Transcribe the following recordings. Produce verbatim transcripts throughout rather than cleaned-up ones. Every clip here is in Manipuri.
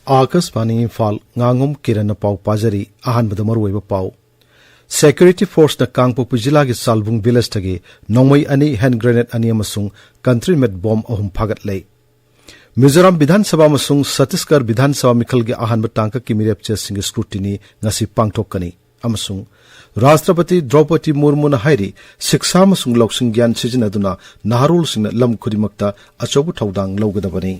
ꯑꯥꯀꯥꯁꯕꯥꯅꯤ ꯏꯝꯐꯥꯜ, ꯉꯥꯉꯣꯝ ꯀꯤꯔꯟꯅ ꯄꯥꯎ ꯄꯥꯖꯔꯤ꯫ ꯑꯍꯥꯟꯕꯗ ꯃꯔꯨꯑꯣꯏꯕ ꯄꯥꯎ꯫ ꯁꯦꯀ꯭ꯌꯨꯔꯤꯇꯤ ꯐꯣꯔꯁꯅ ꯀꯥꯡꯄꯣꯛꯄꯤ ꯖꯤꯂꯥꯒꯤ ꯆꯥꯜꯕꯨꯡ ꯚꯤꯂꯦꯖꯇꯒꯤ ꯅꯣꯡꯃꯩ ꯑꯅꯤ, ꯍꯦꯟ ꯒ꯭ꯔꯦꯅꯦꯗ ꯑꯅꯤ ꯑꯃꯁꯨꯡ ꯀꯟꯇ꯭ꯔꯤ ꯃꯦꯗ ꯕꯣꯝ ꯑꯍꯨꯝ ꯐꯥꯒꯠꯂꯦ꯫ ꯃꯤꯖꯣꯔꯥꯝ ꯕꯤꯙꯥꯟ ꯁꯚꯥ ꯑꯃꯁꯨꯡ ꯁꯠꯇꯤꯁꯒꯔ ꯕꯤꯙꯥꯟ ꯁꯚꯥ ꯃꯤꯈꯜꯒꯤ ꯑꯍꯥꯟꯕ ꯇꯥꯡꯀꯛꯀꯤ ꯃꯤꯔꯦꯞ ꯆꯦꯁꯤꯡꯒꯤ ꯁ꯭ꯀ꯭ꯔꯨꯇꯤꯅꯤ ꯉꯁꯤ ꯄꯥꯡꯊꯣꯛꯀꯅꯤ꯫ ꯑꯃꯁꯨꯡ ꯔꯥꯁꯇ꯭ꯔꯄꯇꯤ ꯗ꯭ꯔꯧꯄꯗꯤ ꯃꯨꯔꯃꯨꯅ ꯍꯥꯏꯔꯤ, ꯁꯤꯛꯁꯥ ꯑꯃꯁꯨꯡ ꯂꯧꯁꯤꯡ ꯒ꯭ꯌꯥꯟ ꯁꯤꯖꯤꯟꯅꯗꯨꯅ ꯅꯍꯥꯔꯣꯜꯁꯤꯡꯅ ꯂꯝ ꯈꯨꯗꯤꯡꯃꯛꯇ ꯑꯆꯧꯕ ꯊꯧꯗꯥꯡ ꯂꯧꯒꯗꯕꯅꯤ꯫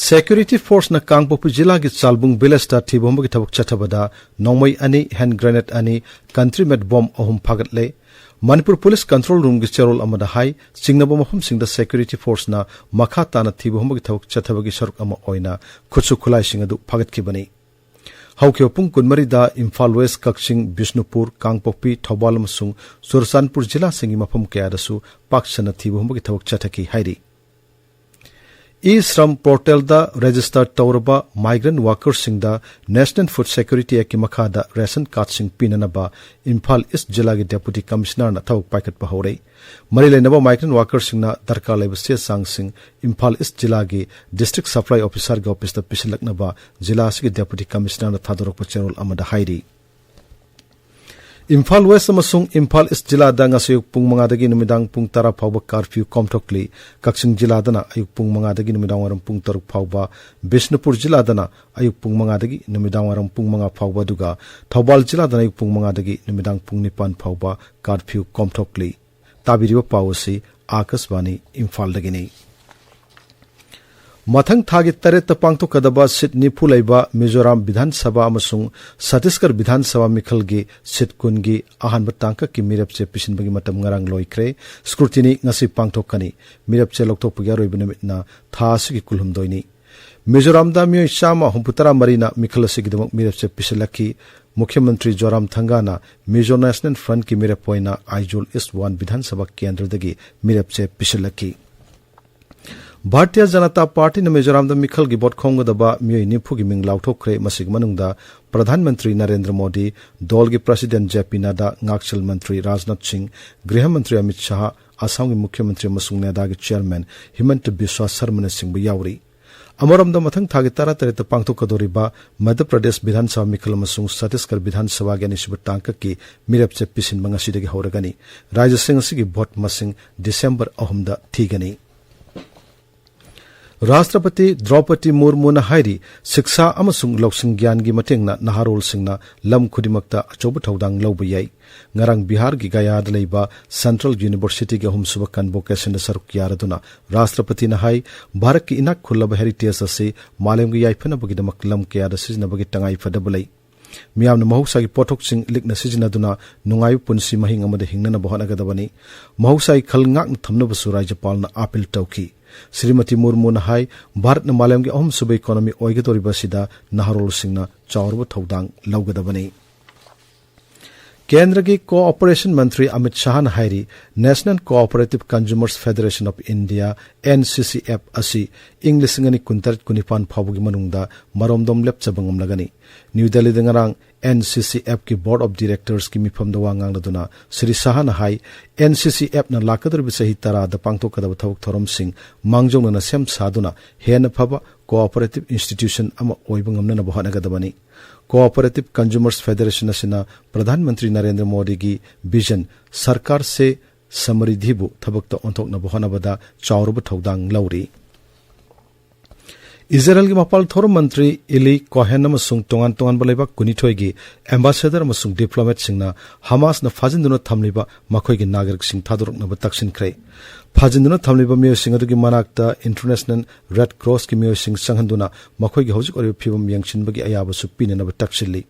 ꯁꯦꯀ꯭ꯌꯨꯔꯤꯇꯤ ꯐꯣꯔꯁꯅ ꯀꯥꯡꯄꯣꯛꯄꯤ ꯖꯤꯂꯥꯒꯤ ꯆꯥꯜꯕꯨꯡ ꯚꯤꯂꯦꯖꯇ ꯊꯤꯕ ꯍꯨꯝꯕꯒꯤ ꯊꯕꯛ ꯆꯠꯊꯕꯗ ꯅꯣꯡꯃꯩ ꯑꯅꯤ, ꯍꯦꯟ ꯒ꯭ꯔꯦꯅꯦꯗ ꯑꯅꯤ, ꯀꯟꯇ꯭ꯔꯤ ꯃꯦꯗ ꯕꯣꯝ ꯑꯍꯨꯝ ꯐꯥꯒꯠꯂꯦ꯫ ꯃꯅꯤꯄꯨꯔ ꯄꯨꯂꯤꯁ ꯀꯟꯇ꯭ꯔꯣꯜ ꯔꯨꯝꯒꯤ ꯆꯦꯔꯣꯜ ꯑꯃꯗ ꯍꯥꯏ, ꯆꯤꯡꯅꯕ ꯃꯐꯝꯁꯤꯡꯗ ꯁꯦꯀ꯭ꯌꯨꯔꯤꯇꯤ ꯐꯣꯔꯁꯅ ꯃꯈꯥ ꯇꯥꯅ ꯊꯤꯕ ꯍꯨꯝꯕꯒꯤ ꯊꯕꯛ ꯆꯠꯊꯕꯒꯤ ꯁꯔꯨꯛ ꯑꯃ ꯑꯣꯏꯅ ꯈꯨꯠꯁꯨ ꯈꯨꯠꯂꯥꯏꯁꯤꯡ ꯑꯗꯨ ꯐꯥꯒꯠꯈꯤꯕꯅꯤ꯫ ꯍꯧꯈꯤꯕ ꯄꯨꯡ ꯀꯨꯟꯃꯔꯤꯗ ꯏꯝꯐꯥꯜ ꯋꯦꯁ, ꯀꯛꯆꯤꯡ, ꯕꯤꯁꯅꯨꯄꯨꯔ, ꯀꯥꯡꯄꯣꯛꯄꯤ, ꯊꯧꯕꯥꯜ ꯑꯃꯁꯨꯡ ꯆꯨꯔꯆꯥꯟꯄꯨꯔ ꯖꯤꯂꯥꯁꯤꯡꯒꯤ ꯃꯐꯝ ꯀꯌꯥꯗꯁꯨ ꯄꯥꯛ ꯁꯟꯅ ꯊꯤꯕ ꯍꯨꯝꯕꯒꯤ ꯊꯕꯛ ꯆꯠꯊꯈꯤ ꯍꯥꯏꯔꯤ꯫ ꯏ ꯁ꯭ꯔꯝ ꯄꯣꯔꯇꯦꯜꯗ ꯔꯦꯖꯤꯁꯇꯔ ꯇꯧꯔꯕ ꯃꯥꯏꯒ꯭ꯔꯦꯟ ꯋꯥꯀꯔꯁꯤꯡꯗ ꯅꯦꯁꯅꯦꯜ ꯐꯨꯗ ꯁꯦꯀ꯭ꯌꯨꯔꯤꯇꯤ ꯑꯦꯛꯀꯤ ꯃꯈꯥꯗ ꯔꯦꯁꯟ ꯀꯥꯔꯗꯁꯤꯡ ꯄꯤꯅꯅꯕ ꯏꯝꯐꯥꯜ ꯏꯁ ꯖꯤꯂꯥꯒꯤ ꯗꯦꯄꯨꯇꯤ ꯀꯃꯤꯁꯅꯔꯅ ꯊꯕꯛ ꯄꯥꯏꯈꯠꯄ ꯍꯧꯔꯦ꯫ ꯃꯔꯤ ꯂꯩꯅꯕ ꯃꯥꯏꯒ꯭ꯔꯦꯟ ꯋꯥꯀꯔꯁꯤꯡꯅ ꯗꯔꯀꯥꯔ ꯂꯩꯕ ꯆꯦ ꯆꯥꯡꯁꯤꯡ ꯏꯝꯐꯥꯜ ꯏꯁ ꯖꯤꯂꯥꯒꯤ ꯗꯤꯁꯇ꯭ꯔꯤꯛ ꯁꯄ꯭ꯂꯥꯏ ꯑꯣꯐꯤꯁꯥꯔꯒꯤ ꯑꯣꯐꯤꯁꯇ ꯄꯤꯁꯤꯜꯂꯛꯅꯕ ꯖꯤꯂꯥ ꯑꯁꯤꯒꯤ ꯗꯦꯄꯨꯇꯤ ꯀꯃꯤꯁꯅꯔꯅ ꯊꯥꯗꯣꯔꯛꯄ ꯆꯦꯔꯣꯜ ꯑꯃꯗ ꯍꯥꯏꯔꯤ꯫ ꯏꯝꯐꯥꯜ ꯋꯦꯁ ꯑꯃꯁꯨꯡ ꯏꯝꯐꯥꯜ ꯏꯁ ꯖꯤꯂꯥꯗ ꯉꯁꯤ ꯑꯌꯨꯛ ꯄꯨꯡ ꯃꯉꯥꯗꯒꯤ ꯅꯨꯃꯤꯗꯥꯡ ꯄꯨꯡ ꯇꯔꯥ ꯐꯥꯎꯕ ꯀꯥꯔꯐ꯭ꯌꯨ ꯀꯣꯝꯊꯣꯛꯂꯤ꯫ ꯀꯛꯆꯤꯡ ꯖꯤꯂꯥꯗꯅ ꯑꯌꯨꯛ ꯄꯨꯡ ꯃꯉꯥꯗꯒꯤ ꯅꯨꯃꯤꯗꯥꯡ ꯋꯥꯏꯔꯝ ꯄꯨꯡ ꯇꯔꯨꯛ ꯐꯥꯎꯕ, ꯕꯤꯁꯅꯨꯄꯨꯔ ꯖꯤꯂꯥꯗꯅ ꯑꯌꯨꯛ ꯄꯨꯡ ꯃꯉꯥꯗꯒꯤ ꯅꯨꯃꯤꯗꯥꯡ ꯋꯥꯏꯔꯝ ꯄꯨꯡ ꯃꯉꯥ ꯐꯥꯎꯕ, ꯑꯗꯨꯒ ꯊꯧꯕꯥꯜ ꯖꯤꯂꯥꯗꯅ ꯑꯌꯨꯛ ꯄꯨꯡ ꯃꯉꯥꯗꯒꯤ ꯅꯨꯃꯤꯗꯥꯡ ꯄꯨꯡ ꯅꯤꯄꯥꯟ ꯐꯥꯎꯕ ꯀꯥꯔꯐ꯭ꯌꯨ ꯀꯣꯝꯊꯣꯛꯂꯤ꯫ ꯇꯥꯕꯤꯔꯤꯕ ꯄꯥꯎ ꯑꯁꯤ ꯑꯥꯀꯥꯁꯕꯥꯅꯤ ꯏꯝꯐꯥꯜꯗꯒꯤꯅꯤ꯫ ꯃꯊꯪ ꯊꯥꯒꯤ ꯇꯔꯦꯠꯇ ꯄꯥꯡꯊꯣꯛꯀꯗꯕ ꯁꯤꯠ ꯅꯤꯐꯨ ꯂꯩꯕ ꯃꯤꯖꯣꯔꯥꯝ ꯕꯤꯙꯥꯟ ꯁꯚꯥ ꯑꯃꯁꯨꯡ ꯁꯠꯇꯤꯁꯒꯔ ꯕꯤꯙꯥꯟ ꯁꯚꯥ ꯃꯤꯈꯜꯒꯤ ꯁꯤꯠ ꯀꯨꯟꯒꯤ ꯑꯍꯥꯟꯕ ꯇꯥꯡꯀꯛꯀꯤ ꯃꯤꯔꯦꯞꯆꯦ ꯄꯤꯁꯤꯟꯕꯒꯤ ꯃꯇꯝ ꯉꯔꯥꯡ ꯂꯣꯏꯈ꯭ꯔꯦ꯫ ꯁ꯭ꯀ꯭ꯔꯨꯇꯤꯅꯤ ꯉꯁꯤ ꯄꯥꯡꯊꯣꯛꯀꯅꯤ꯫ ꯃꯤꯔꯦꯞꯆꯦ ꯂꯧꯊꯣꯛꯄꯒꯤ ꯑꯔꯣꯏꯕ ꯅꯨꯃꯤꯠꯅ ꯊꯥ ꯑꯁꯤꯒꯤ ꯀꯨꯟꯍꯨꯝꯗꯣꯏꯅꯤ꯫ ꯃꯤꯖꯣꯔꯥꯝꯗ ꯃꯤꯑꯣꯏ ꯆꯥꯝꯃ ꯍꯨꯝꯐꯨꯇꯔꯥ ꯃꯔꯤꯅ ꯃꯤꯈꯜ ꯑꯁꯤꯒꯤꯗꯃꯛ ꯃꯤꯔꯦꯞꯆꯦ ꯄꯤꯁꯤꯜꯂꯛꯈꯤ꯫ ꯃꯨꯈ꯭ꯌ ꯃꯟꯇ꯭ꯔꯤ ꯖꯣꯔꯥꯝ ꯊꯪꯒꯥꯅ ꯃꯤꯖꯣ ꯅꯦꯁꯅꯦꯜ ꯐ꯭ꯔꯟꯠꯀꯤ ꯃꯤꯔꯦꯞ ꯑꯣꯏꯅ ꯑꯥꯏꯖꯣꯜ ꯏꯁ ꯋꯥꯟ ꯕꯤꯙꯥꯟ ꯁꯚꯥ ꯀꯦꯟꯗ꯭ꯔꯗꯒꯤ ꯃꯤꯔꯦꯞꯆꯦ ꯄꯤꯁꯤꯜꯂꯛꯈꯤ꯫ ꯚꯥꯔꯇꯤꯌ ꯖꯅꯇꯥ ꯄꯥꯔꯇꯤꯅ ꯃꯤꯖꯣꯔꯥꯝꯗ ꯃꯤꯈꯜꯒꯤ ꯚꯣꯠ ꯈꯣꯝꯒꯗꯕ ꯃꯤꯑꯣꯏ ꯅꯤꯐꯨꯒꯤ ꯃꯤꯡ ꯂꯥꯎꯊꯣꯛꯈ꯭ꯔꯦ꯫ ꯃꯁꯤꯒꯤ ꯃꯅꯨꯡꯗ ꯄ꯭ꯔꯙꯥꯟ ꯃꯟꯇ꯭ꯔꯤ ꯅꯔꯦꯟꯗ꯭ꯔ ꯃꯣꯗꯤ, ꯗꯣꯜꯒꯤ ꯄ꯭ꯔꯁꯤꯗꯦꯟ ꯖꯦ ꯄꯤ ꯅꯗꯥ, ꯉꯥꯛꯁꯦꯜ ꯃꯟꯇ꯭ꯔꯤ ꯔꯥꯖꯅꯥꯊ ꯁꯤꯡ, ꯒ꯭ꯔꯤꯍ ꯃꯟꯇ꯭ꯔꯤ ꯑꯃꯤꯠ ꯁꯥꯍ, ꯑꯁꯥꯝꯒꯤ ꯃꯨꯈ꯭ꯌ ꯃꯟꯇ꯭ꯔꯤ ꯑꯃꯁꯨꯡ ꯅꯦꯗꯥꯒꯤ ꯆꯤꯌꯔꯃꯦꯟ ꯍꯤꯃꯟꯇ ꯕꯤꯁ꯭ꯋꯥ ꯁꯔꯃꯅꯆꯤꯡꯕ ꯌꯥꯎꯔꯤ꯫ ꯑꯃꯔꯣꯝꯗ, ꯃꯊꯪ ꯊꯥꯒꯤ ꯇꯔꯥꯇꯔꯦꯠꯇ ꯄꯥꯡꯊꯣꯛꯀꯗꯧꯔꯤꯕ ꯃꯙ꯭ꯌ ꯄ꯭ꯔꯗꯦꯁ ꯕꯤꯙꯥꯟ ꯁꯚꯥ ꯃꯤꯈꯜ ꯑꯃꯁꯨꯡ ꯆꯇꯤꯁꯒꯔ ꯕꯤꯙꯥꯟ ꯁꯚꯥꯒꯤ ꯑꯅꯤꯁꯨꯕ ꯇꯥꯡꯀꯛꯀꯤ ꯃꯤꯔꯦꯞꯆꯦ ꯄꯤꯁꯤꯟꯕ ꯉꯁꯤꯗꯒꯤ ꯍꯧꯔꯒꯅꯤ꯫ ꯔꯥꯖ꯭ꯌꯁꯤꯡ ꯑꯁꯤꯒꯤ ꯚꯣꯠ ꯃꯁꯤꯡ ꯗꯤꯁꯦꯝꯕꯔ ꯑꯍꯨꯝꯗ ꯊꯤꯒꯅꯤ꯫ ꯔꯥꯁꯇ꯭ꯔꯄꯇꯤ ꯗ꯭ꯔꯧꯄꯗꯤ ꯃꯨꯔꯃꯨꯅ ꯍꯥꯏꯔꯤ, ꯁꯤꯛꯁꯥ ꯑꯃꯁꯨꯡ ꯂꯧꯁꯤꯡ ꯒ꯭ꯌꯥꯟꯒꯤ ꯃꯇꯦꯡꯅ ꯅꯍꯥꯔꯣꯜꯁꯤꯡꯅ ꯂꯝ ꯈꯨꯗꯤꯡꯃꯛꯇ ꯑꯆꯧꯕ ꯊꯧꯗꯥꯡ ꯂꯧꯕ ꯌꯥꯏ꯫ ꯉꯔꯥꯡ ꯕꯤꯍꯥꯔꯒꯤ ꯒꯌꯥꯗ ꯂꯩꯕ ꯁꯦꯟꯇ꯭ꯔꯦꯜ ꯌꯨꯅꯤꯚꯔꯁꯤꯇꯤꯒꯤ ꯑꯍꯨꯝꯁꯨꯕ ꯀꯟꯚꯣꯀꯦꯁꯟꯗ ꯁꯔꯨꯛ ꯌꯥꯔꯗꯨꯅ ꯔꯥꯁꯇ꯭ꯔꯄꯇꯤꯅ ꯍꯥꯏ, ꯚꯥꯔꯠꯀꯤ ꯏꯅꯥꯛ ꯈꯨꯜꯂꯕ ꯍꯦꯔꯤꯇꯦꯖ ꯑꯁꯤ ꯃꯥꯂꯦꯝꯒꯤ ꯌꯥꯏꯐꯅꯕꯒꯤꯗꯃꯛ ꯂꯝ ꯀꯌꯥꯗ ꯁꯤꯖꯤꯟꯅꯕꯒꯤ ꯇꯉꯥꯏ ꯐꯗꯕ ꯂꯩ꯫ ꯃꯤꯌꯥꯝꯅ ꯃꯍꯧꯁꯥꯒꯤ ꯄꯣꯠꯊꯣꯛꯁꯤꯡ ꯂꯤꯛꯅ ꯁꯤꯖꯤꯟꯅꯗꯨꯅ ꯅꯨꯡꯉꯥꯏꯕ ꯄꯨꯟꯁꯤ ꯃꯍꯤꯡ ꯑꯃꯗ ꯍꯤꯡꯅꯅꯕ ꯍꯣꯠꯅꯒꯗꯕꯅꯤ꯫ ꯃꯍꯧꯁꯥꯒꯤ ꯈꯜ ꯉꯥꯛꯅ ꯊꯝꯅꯕꯁꯨ ꯔꯥꯖ꯭ꯌꯄꯥꯜꯅ ꯑꯥꯄꯤꯜ ꯇꯧꯈꯤ꯫ ꯁ꯭ꯔꯤꯃꯇꯤ ꯃꯨꯔꯃꯨꯅ ꯍꯥꯏ, ꯚꯥꯔꯠꯅ ꯃꯥꯂꯦꯝꯒꯤ ꯑꯍꯨꯝꯁꯨꯕ ꯏꯀꯣꯅꯣꯃꯤ ꯑꯣꯏꯒꯗꯧꯔꯤꯕ ꯑꯁꯤꯗ ꯅꯍꯥꯔꯣꯜꯁꯤꯡꯅ ꯆꯥꯎꯔꯕ ꯊꯧꯗꯥꯡ ꯂꯧꯒꯗꯕꯅꯤ꯫ ꯀꯦꯟꯗ꯭ꯔꯒꯤ ꯀꯣꯑꯣꯄꯔꯦꯁꯟ ꯃꯟꯇ꯭ꯔꯤ ꯑꯃꯤꯠ ꯁꯥꯍꯅ ꯍꯥꯏꯔꯤ, National Cooperative Consumers Federation of India, N C C F, ꯑꯁꯤ ꯏꯪ ꯂꯤꯁꯤꯡ ꯑꯅꯤ ꯀꯨꯟꯇꯔꯦꯠ ꯀꯨꯟꯅꯤꯄꯥꯟ ꯐꯥꯎꯕꯒꯤ ꯃꯅꯨꯡꯗ ꯃꯔꯣꯝꯗꯣꯝ ꯂꯦꯞꯆꯕ ꯉꯝꯂꯒꯅꯤ꯫ ꯅ꯭ꯌꯨ ꯗꯦꯜꯂꯤꯗ ꯉꯔꯥꯡ N C C F ꯀꯤ Board of Directors ꯀꯤ ꯃꯤꯐꯝꯗ ꯋꯥ ꯉꯥꯡꯂꯗꯨꯅ ꯁ꯭ꯔꯤ ꯁꯥꯍꯅ ꯍꯥꯏ, N C C F ꯅ ꯂꯥꯛꯀꯗꯧꯔꯤꯕ ꯆꯍꯤ ꯇꯔꯥꯗ ꯄꯥꯡꯊꯣꯛꯀꯗꯕ ꯊꯕꯛ ꯊꯧꯔꯝꯁꯤꯡ ꯃꯥꯡꯖꯧꯅꯅ ꯁꯦꯝ ꯁꯥꯗꯨꯅ ꯍꯦꯟꯅ ꯐꯕ ꯀꯣꯑꯣꯄꯔꯦꯇꯤꯚ ꯏꯟꯁꯇꯤꯇ꯭ꯌꯨꯁꯟ ꯑꯃ ꯑꯣꯏꯕ ꯉꯝꯅꯅꯕ ꯍꯣꯠꯅꯒꯗꯕꯅꯤ꯫ ꯀꯣꯑꯣꯄꯔꯦꯇꯤꯚ ꯀꯟꯖꯨꯃꯔꯁ ꯐꯦꯗꯦꯔꯦꯁꯟ ꯑꯁꯤꯅ ꯄ꯭ꯔꯙꯥꯟ ꯃꯟꯇ꯭ꯔꯤ ꯅꯔꯦꯟꯗ꯭ꯔ ꯃꯣꯗꯤꯒꯤ ꯚꯤꯖꯟ ꯁꯔꯀꯥꯔ ꯁꯦ ꯁꯃꯔꯤꯙꯤꯕꯨ ꯊꯕꯛꯇ ꯑꯣꯟꯊꯣꯛꯅꯕ ꯍꯣꯠꯅꯕꯗ ꯆꯥꯎꯔꯕ ꯊꯧꯗꯥꯡ ꯂꯧꯔꯤ꯫ ꯏꯖꯔꯦꯜꯒꯤ ꯃꯄꯥꯜ ꯊꯧꯔꯝ ꯃꯟꯇ꯭ꯔꯤ ꯏꯂꯤ ꯀꯣꯍꯦꯟ ꯑꯃꯁꯨꯡ ꯇꯣꯉꯥꯟ ꯇꯣꯉꯥꯟꯕ ꯂꯩꯕꯥꯛ ꯀꯨꯟꯅꯤꯊꯣꯏꯒꯤ ꯑꯦꯝꯕꯥꯁꯦꯗꯔ ꯑꯃꯁꯨꯡ ꯗꯤꯄ꯭ꯂꯣꯃꯦꯠꯁꯤꯡꯅ ꯍꯃꯥꯁꯅ ꯐꯥꯖꯤꯟꯗꯨꯅ ꯊꯝꯂꯤꯕ ꯃꯈꯣꯏꯒꯤ ꯅꯥꯒꯔꯤꯛꯁꯤꯡ ꯊꯥꯗꯣꯔꯛꯅꯕ ꯇꯛꯁꯤꯟꯈ꯭ꯔꯦ꯫ ꯐꯥꯖꯤꯟꯗꯨꯅ ꯊꯝꯂꯤꯕ ꯃꯤꯑꯣꯏꯁꯤꯡ ꯑꯗꯨꯒꯤ ꯃꯅꯥꯛꯇ ꯏꯟꯇꯔꯅꯦꯁꯅꯦꯜ ꯔꯦꯗ ꯀ꯭ꯔꯣꯁꯀꯤ ꯃꯤꯑꯣꯏꯁꯤꯡ ꯆꯪꯍꯟꯗꯨꯅ ꯃꯈꯣꯏꯒꯤ ꯍꯧꯖꯤꯛ ꯑꯣꯏꯔꯤꯕ ꯐꯤꯕꯝ ꯌꯦꯡꯁꯤꯟꯕꯒꯤ ꯑꯌꯥꯕꯁꯨ ꯄꯤꯅꯅꯕ ꯇꯛꯁꯤꯜꯂꯤ꯫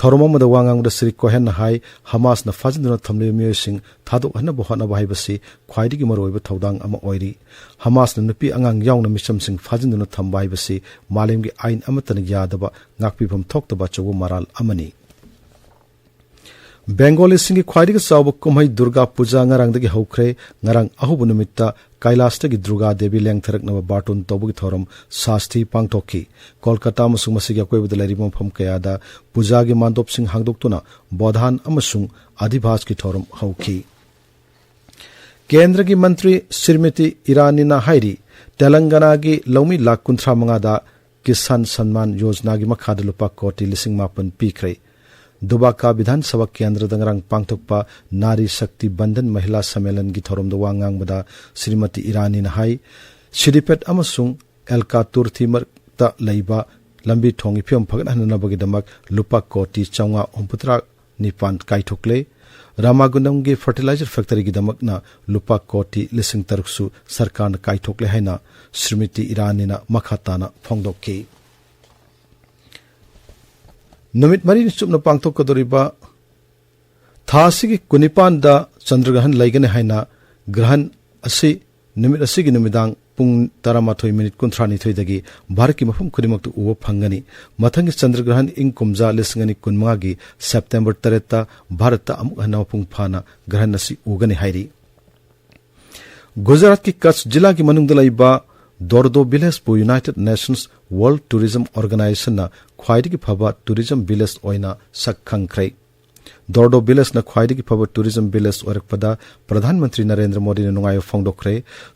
ꯊꯧꯔꯝ ꯑꯃꯗ ꯋꯥ ꯉꯥꯡꯕꯗ ꯁ꯭ꯔꯤ ꯀꯣꯍꯦꯟꯅ ꯍꯥꯏ, ꯍꯃꯥꯁꯅ ꯐꯥꯖꯤꯟꯗꯨꯅ ꯊꯝꯂꯤꯕ ꯃꯤꯑꯣꯏꯁꯤꯡ ꯊꯥꯗꯣꯛꯍꯟꯅꯕ ꯍꯣꯠꯅꯕ ꯍꯥꯏꯕꯁꯤ ꯈ꯭ꯋꯥꯏꯗꯒꯤ ꯃꯔꯨꯑꯣꯏꯕ ꯊꯧꯗꯥꯡ ꯑꯃ ꯑꯣꯏꯔꯤ꯫ ꯍꯃꯥꯁꯅ ꯅꯨꯄꯤ ꯑꯉꯥꯡ ꯌꯥꯎꯅ ꯃꯤꯆꯝꯁꯤꯡ ꯐꯥꯖꯤꯟꯗꯨꯅ ꯊꯝꯕ ꯍꯥꯏꯕꯁꯤ ꯃꯥꯂꯦꯝꯒꯤ ꯑꯥꯏꯟ ꯑꯃꯠꯇꯅ ꯌꯥꯗꯕ, ꯉꯥꯛꯄꯤꯐꯝ ꯊꯣꯛꯇꯕ ꯑꯆꯧꯕ ꯃꯔꯥꯜ ꯑꯃꯅꯤ꯫ ꯕꯦꯡꯒꯣꯂꯤꯁꯤꯡꯒꯤ ꯈ꯭ꯋꯥꯏꯗꯒꯤ ꯆꯥꯎꯕ ꯀꯨꯝꯍꯩ ꯗꯨꯔꯒꯥ ꯄꯨꯖꯥ ꯉꯔꯥꯡꯗꯒꯤ ꯍꯧꯈ꯭ꯔꯦ꯫ ꯉꯔꯥꯡ ꯑꯍꯧꯕ ꯅꯨꯃꯤꯠꯇ ꯀꯩꯂꯥꯁꯇꯒꯤ ꯗꯨꯔꯒꯥ ꯗꯦꯕꯤ ꯂꯦꯡꯊꯔꯛꯅꯕ ꯕꯥꯔꯇꯣꯟ ꯇꯧꯕꯒꯤ ꯊꯧꯔꯝ ꯁꯥꯁꯊꯤ ꯄꯥꯡꯊꯣꯛꯈꯤ꯫ ꯀꯣꯜꯀꯇꯥ ꯑꯃꯁꯨꯡ ꯃꯁꯤꯒꯤ ꯑꯀꯣꯏꯕꯗ ꯂꯩꯔꯤꯕ ꯃꯐꯝ ꯀꯌꯥꯗ ꯄꯨꯖꯥꯒꯤ ꯃꯥꯟꯗꯣꯞꯁꯤꯡ ꯍꯥꯡꯗꯣꯛꯇꯨꯅ ꯕꯣꯙꯥꯟ ꯑꯃꯁꯨꯡ ꯑꯙꯤꯚꯥꯁꯀꯤ ꯊꯧꯔꯝ ꯍꯧꯈꯤ꯫ ꯀꯦꯟꯗ꯭ꯔꯒꯤ ꯃꯟꯇ꯭ꯔꯤ ꯁ꯭ꯔꯤꯃꯇꯤ ꯏꯔꯥꯅꯤꯅ ꯍꯥꯏꯔꯤ, ꯇꯦꯂꯪꯒꯅꯥꯒꯤ ꯂꯧꯃꯤ ꯂꯥꯈ ꯀꯨꯟꯊ꯭ꯔꯥ ꯃꯉꯥꯗ ꯀꯤꯁꯥꯟ ꯁꯟꯃꯥꯟ ꯌꯣꯖꯅꯥꯒꯤ ꯃꯈꯥꯗ ꯂꯨꯄꯥ ꯀꯣꯇꯤ ꯂꯤꯁꯤꯡ ꯃꯥꯄꯟ ꯄꯤꯈ꯭ꯔꯦ꯫ ꯗꯨꯕꯥꯀꯥ ꯕꯤꯙꯥꯟ ꯁꯚꯥ ꯀꯦꯟꯗ꯭ꯔꯗ ꯉꯔꯥꯡ ꯄꯥꯡꯊꯣꯛꯄ ꯅꯥꯔꯤ ꯁꯛꯇꯤ ꯕꯟꯙꯟ ꯃꯍꯤꯂꯥ ꯁꯝꯃꯦꯂꯟꯒꯤ ꯊꯧꯔꯝꯗ ꯋꯥ ꯉꯥꯡꯕꯗ ꯁ꯭ꯔꯤꯃꯇꯤ ꯏꯔꯥꯅꯤꯅ ꯍꯥꯏ, ꯁꯤꯗꯤꯄꯦꯠ ꯑꯃꯁꯨꯡ ꯑꯦꯜꯀꯥꯇꯨꯔꯊꯤ ꯃꯔꯛꯇ ꯂꯩꯕ ꯂꯝꯕꯤ ꯊꯣꯡꯒꯤ ꯐꯤꯕꯝ ꯐꯒꯠꯍꯟꯅꯕꯒꯤꯗꯃꯛ ꯂꯨꯄꯥ ꯀꯣꯇꯤ ꯆꯥꯝꯃꯉꯥ ꯍꯨꯝꯐꯨꯇꯔꯥ ꯅꯤꯄꯥꯟ ꯀꯥꯏꯊꯣꯛꯂꯦ꯫ ꯔꯥꯃꯥꯒꯨꯟꯗꯝꯒꯤ ꯐꯔꯇꯤꯂꯥꯏꯖꯔ ꯐꯦꯛꯇꯔꯤꯒꯤꯗꯃꯛꯅ ꯂꯨꯄꯥ ꯀꯣꯇꯤ ꯂꯤꯁꯤꯡ ꯇꯔꯨꯛꯁꯨ ꯁꯔꯀꯥꯔꯅ ꯀꯥꯏꯊꯣꯛꯂꯦ ꯍꯥꯏꯅ ꯁ꯭ꯔꯤꯃꯇꯤ ꯏꯔꯥꯅꯤꯅ ꯃꯈꯥ ꯇꯥꯅ ꯐꯣꯡꯗꯣꯛꯈꯤ꯫ ꯅꯨꯃꯤꯠ ꯃꯔꯤꯅꯤ ꯆꯨꯞꯅ ꯄꯥꯡꯊꯣꯛꯀꯗꯧꯔꯤꯕ ꯊꯥ ꯑꯁꯤꯒꯤ ꯀꯨꯟꯅꯤꯄꯥꯟꯗ ꯆꯟꯗ꯭ꯔꯒ꯭ꯔꯍꯟ ꯂꯩꯒꯅꯤ ꯍꯥꯏꯅ ꯒ꯭ꯔꯍꯟ ꯑꯁꯤ ꯅꯨꯃꯤꯠ ꯑꯁꯤꯒꯤ ꯅꯨꯃꯤꯗꯥꯡ ꯄꯨꯡ ꯇꯔꯥꯃꯥꯊꯣꯏ ꯃꯤꯅꯤꯠ ꯀꯨꯟꯊ꯭ꯔꯥꯅꯤꯊꯣꯏꯗꯒꯤ ꯚꯥꯔꯠꯀꯤ ꯃꯐꯝ ꯈꯨꯗꯤꯡꯃꯛꯇ ꯎꯕ ꯐꯪꯒꯅꯤ꯫ ꯃꯊꯪꯒꯤ ꯆꯟꯗ꯭ꯔꯒ꯭ꯔꯍꯟ ꯏꯪ ꯀꯨꯝꯖꯥ ꯂꯤꯁꯤꯡ ꯑꯅꯤ ꯀꯨꯟꯃꯉꯥꯒꯤ ꯁꯦꯞꯇꯦꯝꯕꯔ ꯇꯔꯦꯠꯇ ꯚꯥꯔꯠꯇ ꯑꯃꯨꯛ ꯍꯟꯅ ꯃꯄꯨꯡ ꯐꯥꯅ ꯒ꯭ꯔꯍꯟ ꯑꯁꯤ ꯎꯒꯅꯤ ꯍꯥꯏꯔꯤ꯫ ꯒꯨꯖꯔꯥꯠꯀꯤ ꯀꯆ ꯖꯤꯂꯥꯒꯤ ꯃꯅꯨꯡꯗ ꯂꯩꯕ ꯗꯣꯔꯗꯣ ꯚꯤꯂꯦꯖꯄꯨ United Nations World Tourism Organizationꯅ ꯈ꯭ꯋꯥꯏꯗꯒꯤ ꯐꯕ ꯇꯨꯔꯤꯖꯝ ꯚꯤꯂꯦꯖ ꯑꯣꯏꯅ ꯁꯛ ꯈꯪꯈ꯭ꯔꯦ꯫ ꯗꯣꯔꯗꯣ ꯚꯤꯂꯦꯖꯅ ꯈ꯭ꯋꯥꯏꯗꯒꯤ ꯐꯕ ꯇꯨꯔꯤꯖꯝ ꯚꯤꯂꯦꯖ ꯑꯣꯏꯔꯛꯄꯗ ꯄ꯭ꯔꯙꯥꯟ ꯃꯟꯇ꯭ꯔꯤ ꯅꯔꯦꯟꯗ꯭ꯔ ꯃꯣꯗꯤꯅ ꯅꯨꯡꯉꯥꯏꯕ ꯐꯣꯡꯗꯣꯛꯈ꯭ꯔꯦ꯫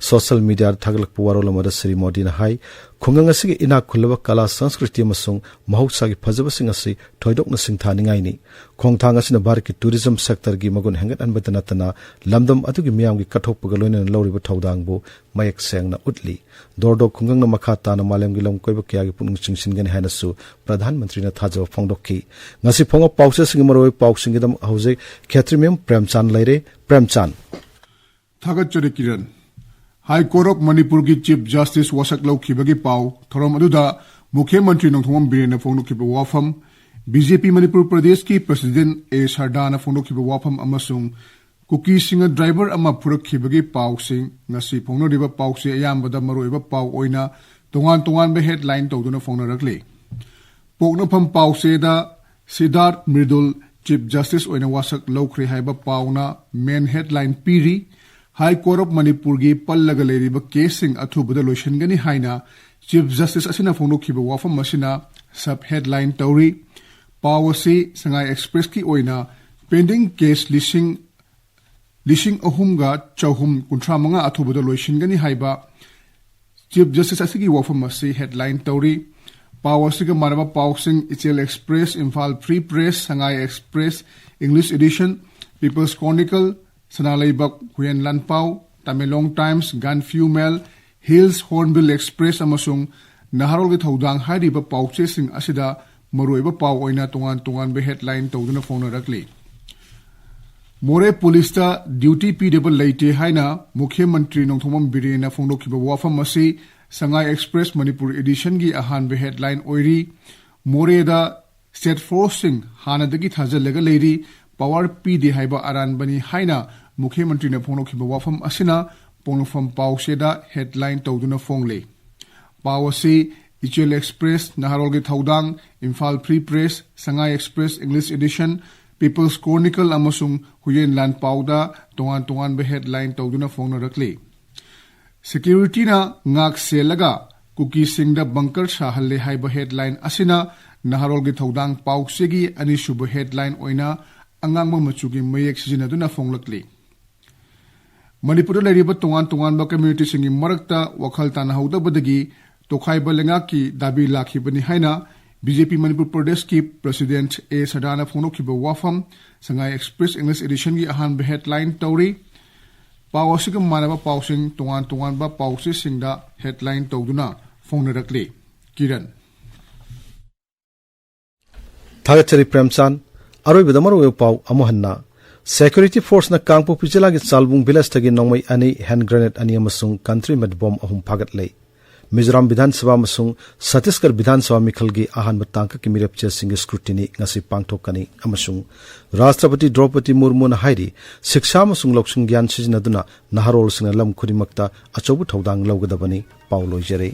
ꯁꯣꯁꯤꯌꯦꯜ ꯃꯤꯗꯤꯌꯥꯗ ꯊꯥꯒꯠꯂꯛꯄ ꯋꯥꯔꯣꯜ ꯑꯃꯗ ꯁ꯭ꯔꯤ ꯃꯣꯗꯤꯅ ꯍꯥꯏ, ꯈꯨꯡꯒꯪ ꯑꯁꯤꯒꯤ ꯏꯅꯥꯛ ꯈꯨꯜꯂꯕ ꯀꯂꯥ, ꯁꯪꯁꯀ꯭ꯔꯤꯇꯤ ꯑꯃꯁꯨꯡ ꯃꯍꯧꯁꯥꯒꯤ ꯐꯖꯕꯁꯤꯡ ꯑꯁꯤ ꯊꯣꯏꯗꯣꯛꯅ ꯁꯤꯡꯊꯥꯅꯤꯡꯉꯥꯏꯅꯤ꯫ ꯈꯣꯡꯊꯥꯡ ꯑꯁꯤꯅ ꯚꯥꯔꯠꯀꯤ ꯇꯨꯔꯤꯖꯝ ꯁꯦꯛꯇꯔꯒꯤ ꯃꯒꯨꯟ ꯍꯦꯟꯒꯠꯍꯟꯕꯇ ꯅꯠꯇꯅ ꯂꯝꯗꯝ ꯑꯗꯨꯒꯤ ꯃꯤꯌꯥꯝꯒꯤ ꯀꯠꯊꯣꯛꯄꯒ ꯂꯣꯏꯅꯅ ꯂꯧꯔꯤꯕ ꯊꯧꯗꯥꯡꯕꯨ ꯃꯌꯦꯛ ꯁꯦꯡꯅ ꯎꯠꯂꯤ꯫ ꯗꯣꯔꯗꯣ ꯈꯨꯡꯒꯪꯅ ꯃꯈꯥ ꯇꯥꯅ ꯃꯥꯂꯦꯝꯒꯤ ꯂꯝ ꯀꯣꯏꯕ ꯀꯌꯥꯒꯤ ꯄꯨꯛꯅꯤꯡ ꯆꯤꯡꯁꯤꯟꯒꯅꯤ ꯍꯥꯏꯅꯁꯨ ꯄ꯭ꯔꯙꯥꯟ ꯃꯟꯇ꯭ꯔꯤꯅ ꯊꯥꯖꯕ ꯐꯣꯡꯗꯣꯛꯈꯤ꯫ ꯉꯁꯤ ꯐꯣꯡꯕ ꯄꯥꯎꯆꯦꯁꯤꯡꯒꯤ ꯃꯔꯨꯑꯣꯏꯕ ꯄꯥꯎꯁꯤꯡꯒꯤꯗꯃꯛ ꯍꯧꯖꯤꯛ ꯈꯦꯇ꯭ꯔꯤꯃꯌꯨꯝ ꯄ꯭ꯔꯦꯝꯆꯥꯟ ꯂꯩꯔꯦ꯫ ꯄ꯭ꯔꯦꯝꯆꯥꯟ꯫ ꯊꯥꯒꯠꯆꯔꯤ Kiran. High Court of Manipurꯒꯤ Chief Justice ꯋꯥꯁꯛ ꯂꯧꯈꯤꯕꯒꯤ ꯄꯥꯎ꯫ ꯊꯧꯔꯝ ꯑꯗꯨꯗ ꯃꯨꯈ꯭ꯌ ꯃꯟꯇ꯭ꯔꯤ ꯅꯣꯡꯊꯣꯝꯕꯝ ꯕꯤꯔꯦꯟꯅ ꯐꯣꯡꯗꯣꯛꯈꯤꯕ ꯋꯥꯐꯝ, ꯕꯤ ꯖꯦ ꯄꯤ ꯃꯅꯤꯄꯨꯔ ꯄ꯭ꯔꯗꯦꯁꯀꯤ ꯄ꯭ꯔꯁꯤꯗꯦꯟ ꯑꯦ ꯁꯔꯗꯥꯅ ꯐꯣꯡꯗꯣꯛꯈꯤꯕ ꯋꯥꯐꯝ ꯑꯃꯁꯨꯡ ꯀꯨꯀꯤꯁꯤꯡꯅ ꯗ꯭ꯔꯥꯏꯚꯔ ꯑꯃ ꯐꯨꯔꯛꯈꯤꯕꯒꯤ ꯄꯥꯎꯁꯤꯡ ꯉꯁꯤ ꯐꯣꯡꯅꯔꯤꯕ ꯄꯥꯎꯆꯦ ꯑꯌꯥꯝꯕꯗ ꯃꯔꯨꯑꯣꯏꯕ ꯄꯥꯎ ꯑꯣꯏꯅ ꯇꯣꯉꯥꯟ ꯇꯣꯉꯥꯟꯕ headline ꯇꯧꯗꯨꯅ ꯐꯣꯡꯅꯔꯛꯂꯤ꯫ ꯄꯣꯛꯅꯐꯝ ꯄꯥꯎꯆꯦꯗ ꯁꯤꯗꯥꯔꯊ ꯃ꯭ꯔꯤꯗꯨꯜ ꯆꯤꯐ ꯖꯁꯇꯤꯁ ꯑꯣꯏꯅ ꯋꯥꯁꯛ ꯂꯧꯈ꯭ꯔꯦ ꯍꯥꯏꯕ ꯄꯥꯎꯅ ꯃꯦꯟ ꯍꯦꯗꯂꯥꯏꯟ ꯄꯤꯔꯤ꯫ ꯍꯥꯏ ꯀꯣꯔꯠ ꯑꯣꯐ ꯃꯅꯤꯄꯨꯔꯒꯤ ꯄꯜꯂꯒ ꯂꯩꯔꯤꯕ ꯀꯦꯁꯁꯤꯡ ꯑꯊꯨꯕꯗ ꯂꯣꯏꯁꯤꯟꯒꯅꯤ ꯍꯥꯏꯅ ꯆꯤꯐ ꯖꯁꯇꯤꯁ ꯑꯁꯤꯅ ꯐꯣꯡꯗꯣꯛꯈꯤꯕ ꯋꯥꯐꯝ ꯑꯁꯤꯅ ꯁꯕ ꯍꯦꯗꯂꯥꯏꯟ ꯇꯧꯔꯤ꯫ ꯄꯥꯎ ꯑꯁꯤ ꯁꯉꯥꯏ ꯑꯦꯛꯁꯄ꯭ꯔꯦꯁꯀꯤ ꯑꯣꯏꯅ ꯄꯦꯟꯗꯤꯡ ꯀꯦꯁ ꯂꯤꯁꯤꯡ ꯂꯤꯁꯤꯡ ꯑꯍꯨꯝꯒ ꯆꯍꯨꯝ ꯀꯨꯟꯊ꯭ꯔꯥ ꯃꯉꯥ ꯑꯊꯨꯕꯗ ꯂꯣꯏꯁꯤꯟꯒꯅꯤ ꯍꯥꯏꯕ ꯆꯤꯐ ꯖꯁꯇꯤꯁ ꯑꯁꯤꯒꯤ ꯋꯥꯐꯝ ꯑꯁꯤ ꯍꯦꯗꯂꯥꯏꯟ ꯇꯧꯔꯤ꯫ ꯄꯥꯎ ꯑꯁꯤꯒ ꯃꯥꯟꯅꯕ ꯄꯥꯎꯁꯤꯡ ꯏꯆꯦꯜ ꯑꯦꯛꯁꯄ꯭ꯔꯦꯁ, ꯏꯝꯐꯥꯜ ꯐ꯭ꯔꯤ ꯄ꯭ꯔꯦꯁ, ꯁꯉꯥꯏ express, English edition, peoples chronicle, ꯁꯅꯥ ꯂꯩꯕꯥꯛ, ꯍꯨꯌꯦꯟ ꯂꯥꯟꯄꯥꯎ, ꯇꯃꯦꯡꯂꯣꯡ ꯇꯥꯏꯝꯁ, ꯒꯥꯟꯐꯤꯌꯨ ꯃꯦꯜ, ꯍꯤꯜꯁ ꯍꯣꯔꯟꯕꯤꯜ ꯑꯦꯛꯁꯄ꯭ꯔꯦꯁ ꯑꯃꯁꯨꯡ ꯅꯍꯥꯔꯣꯜꯒꯤ ꯊꯧꯗꯥꯡ ꯍꯥꯏꯔꯤꯕ ꯄꯥꯎꯆꯦꯁꯤꯡ ꯑꯁꯤꯗ ꯃꯔꯨꯑꯣꯏꯕ ꯄꯥꯎ ꯑꯣꯏꯅ ꯇꯣꯉꯥꯟ ꯇꯣꯉꯥꯟꯕ ꯍꯦꯗꯂꯥꯏꯟ ꯇꯧꯗꯨꯅ ꯐꯣꯡꯅꯔꯛꯂꯤ꯫ ꯃꯣꯔꯦ ꯄꯨꯂꯤꯁꯇ ꯗ꯭ꯌꯨꯇꯤ ꯄꯤꯗꯕ ꯂꯩꯇꯦ ꯍꯥꯏꯅ ꯃꯨꯈ꯭ꯌ ꯃꯟꯇ꯭ꯔꯤ ꯅꯣꯡꯊꯣꯝꯕꯝ ꯕꯤꯔꯦꯟꯅ ꯐꯣꯡꯗꯣꯛꯈꯤꯕ ꯋꯥꯐꯝ ꯑꯁꯤ ꯁꯉꯥꯏ ꯑꯦꯛꯁꯄ꯭ꯔꯦꯁ ꯃꯅꯤꯄꯨꯔ ꯏꯗꯤꯁꯟꯒꯤ ꯑꯍꯥꯟꯕ ꯍꯦꯗꯂꯥꯏꯟ ꯑꯣꯏꯔꯤ꯫ ꯃꯣꯔꯦꯗ ꯁ꯭ꯇꯦꯠ ꯐꯣꯔꯁꯁꯤꯡ ꯍꯥꯟꯅꯗꯒꯤ ꯊꯥꯖꯤꯜꯂꯒ ꯂꯩꯔꯤ, ꯄꯥꯋꯔ ꯄꯤꯗꯦ ꯍꯥꯏꯕ ꯑꯔꯥꯟꯕꯅꯤ ꯍꯥꯏꯅ ꯃꯨꯈ꯭ꯌ ꯃꯟꯇ꯭ꯔꯤꯅ ꯐꯣꯡꯗꯣꯛꯈꯤꯕ ꯋꯥꯐꯝ ꯑꯁꯤꯅ ꯄꯣꯛꯅꯐꯝ ꯄꯥꯎꯆꯦꯗ ꯍꯦꯗꯂꯥꯏꯟ ꯇꯧꯗꯨꯅ ꯐꯣꯡꯂꯤ꯫ ꯄꯥꯎ ꯑꯁꯤ ꯏꯆꯦꯜ ꯑꯦꯛꯁꯄ꯭ꯔꯦꯁ, ꯅꯍꯥꯔꯣꯜꯒꯤ ꯊꯧꯗꯥꯡ, ꯏꯝꯐꯥꯜ ꯐ꯭ꯔꯤ ꯄ꯭ꯔꯦꯁ, ꯁꯉꯥꯏ express English edition, peoples chronicle ꯑꯃꯁꯨꯡ ꯍꯨꯌꯦꯟ ꯂꯥꯟꯄꯥꯎꯗ ꯇꯣꯉꯥꯟ ꯇꯣꯉꯥꯟꯕ ꯍꯦꯗꯂꯥꯏꯟ ꯇꯧꯗꯨꯅ ꯐꯣꯡꯅꯔꯛꯂꯤ꯫ ꯁꯦꯀ꯭ꯌꯨꯔꯤꯇꯤꯅ ꯉꯥꯛ ꯁꯦꯜꯂꯒ ꯀꯨꯀꯤꯁꯤꯡꯗ ꯕꯪꯀꯔ ꯁꯥꯍꯜꯂꯦ ꯍꯥꯏꯕ ꯍꯦꯗꯂꯥꯏꯟ ꯑꯁꯤꯅ ꯅꯍꯥꯔꯣꯜꯒꯤ ꯊꯧꯗꯥꯡ ꯄꯥꯎꯆꯦꯒꯤ ꯑꯅꯤꯁꯨꯕ ꯍꯦꯗꯂꯥꯏꯟ ꯑꯣꯏꯅ ꯑꯉꯥꯡꯕ ꯃꯆꯨꯒꯤ ꯃꯌꯦꯛ ꯁꯤꯖꯤꯟꯅꯗꯨꯅ ꯐꯣꯡꯂꯛꯂꯤ꯫ ꯃꯅꯤꯄꯨꯔꯗ ꯂꯩꯔꯤꯕ ꯇꯣꯉꯥꯟ ꯇꯣꯉꯥꯟꯕ ꯀꯝꯃ꯭ꯌꯨꯅꯤꯇꯤꯁꯤꯡꯒꯤ ꯃꯔꯛꯇ ꯋꯥꯈꯜ ꯇꯥꯅꯍꯧꯗꯕꯗꯒꯤ ꯇꯣꯈꯥꯏꯕ ꯂꯩꯉꯥꯛꯀꯤ ꯗꯥꯕꯤ ꯂꯥꯛꯈꯤꯕꯅꯤ ꯍꯥꯏꯅ ꯕꯤ ꯖꯦ ꯄꯤ ꯃꯅꯤꯄꯨꯔ ꯄ꯭ꯔꯗꯦꯁꯀꯤ ꯄ꯭ꯔꯁꯤꯗꯦꯟꯠ ꯑꯦ ꯁꯗꯥꯅ ꯐꯣꯡꯗꯣꯛꯈꯤꯕ ꯋꯥꯐꯝ ꯁꯉꯥꯏ ꯑꯦꯛꯁꯄ꯭ꯔꯦꯁ ꯏꯪꯂꯤꯁ ꯏꯗꯤꯁꯟꯒꯤ ꯑꯍꯥꯟꯕ ꯍꯦꯗꯂꯥꯏꯟ ꯇꯧꯔꯤ꯫ ꯄꯥꯎ ꯑꯁꯤꯒ ꯃꯥꯟꯅꯕ ꯄꯥꯎꯁꯤꯡ ꯇꯣꯉꯥꯟ ꯇꯣꯉꯥꯟꯕ ꯄꯥꯎꯆꯦꯁꯤꯡꯗ ꯍꯦꯗꯂꯥꯏꯟ ꯇꯧꯗꯨꯅ ꯐꯣꯡꯅꯔꯛꯂꯤ꯫ ꯀꯤꯔꯟ꯫ ꯊꯥꯒꯠꯆꯔꯤ ꯄ꯭ꯔꯦꯝꯆꯥꯟ꯫ ꯑꯔꯣꯏꯕꯗ ꯃꯔꯨꯑꯣꯏꯕ ꯄꯥꯎ ꯑꯃꯨꯛ ꯍꯟꯅ꯫ ꯁꯦꯀ꯭ꯌꯨꯔꯤꯇꯤ ꯐꯣꯔꯁꯅ ꯀꯥꯡꯄꯣꯛꯄꯤ ꯖꯤꯂꯥꯒꯤ ꯆꯥꯜꯕꯨꯡ ꯚꯤꯂꯦꯖꯇꯒꯤ ꯅꯣꯡꯃꯩ ꯑꯅꯤ, ꯍꯦꯟ ꯒ꯭ꯔꯦꯅꯦꯗ ꯑꯅꯤ ꯑꯃꯁꯨꯡ ꯀꯟꯇ꯭ꯔꯤ ꯃꯦꯗ ꯕꯣꯝ ꯑꯍꯨꯝ ꯐꯥꯒꯠꯂꯦ꯫ ꯃꯤꯖꯣꯔꯥꯝ ꯕꯤꯙꯥꯟ ꯁꯚꯥ ꯑꯃꯁꯨꯡ ꯁꯠꯇꯤꯁꯒꯔ ꯕꯤꯙꯥꯟ ꯁꯚꯥ ꯃꯤꯈꯜꯒꯤ ꯑꯍꯥꯟꯕ ꯇꯥꯡꯀꯛꯀꯤ ꯃꯤꯔꯦꯞꯆꯦꯁꯤꯡꯒꯤ ꯁ꯭ꯀ꯭ꯔꯨꯇꯤꯅꯤ ꯉꯁꯤ ꯄꯥꯡꯊꯣꯛꯀꯅꯤ ꯑꯃꯁꯨꯡ ꯔꯥꯁꯇ꯭ꯔꯄꯇꯤ ꯗ꯭ꯔꯧꯄꯗꯤ ꯃꯨꯔꯃꯨꯅ ꯍꯥꯏꯔꯤ, ꯁꯤꯛꯁꯥ ꯑꯃꯁꯨꯡ ꯂꯧꯁꯤꯡ ꯒ꯭ꯌꯥꯟ ꯁꯤꯖꯤꯟꯅꯗꯨꯅ ꯅꯍꯥꯔꯣꯜꯁꯤꯡꯅ ꯂꯝ ꯈꯨꯗꯤꯡꯃꯛꯇ ꯑꯆꯧꯕ ꯊꯧꯗꯥꯡ ꯂꯧꯒꯗꯕꯅꯤ꯫ ꯄꯥꯎ ꯂꯣꯏꯖꯔꯦ꯫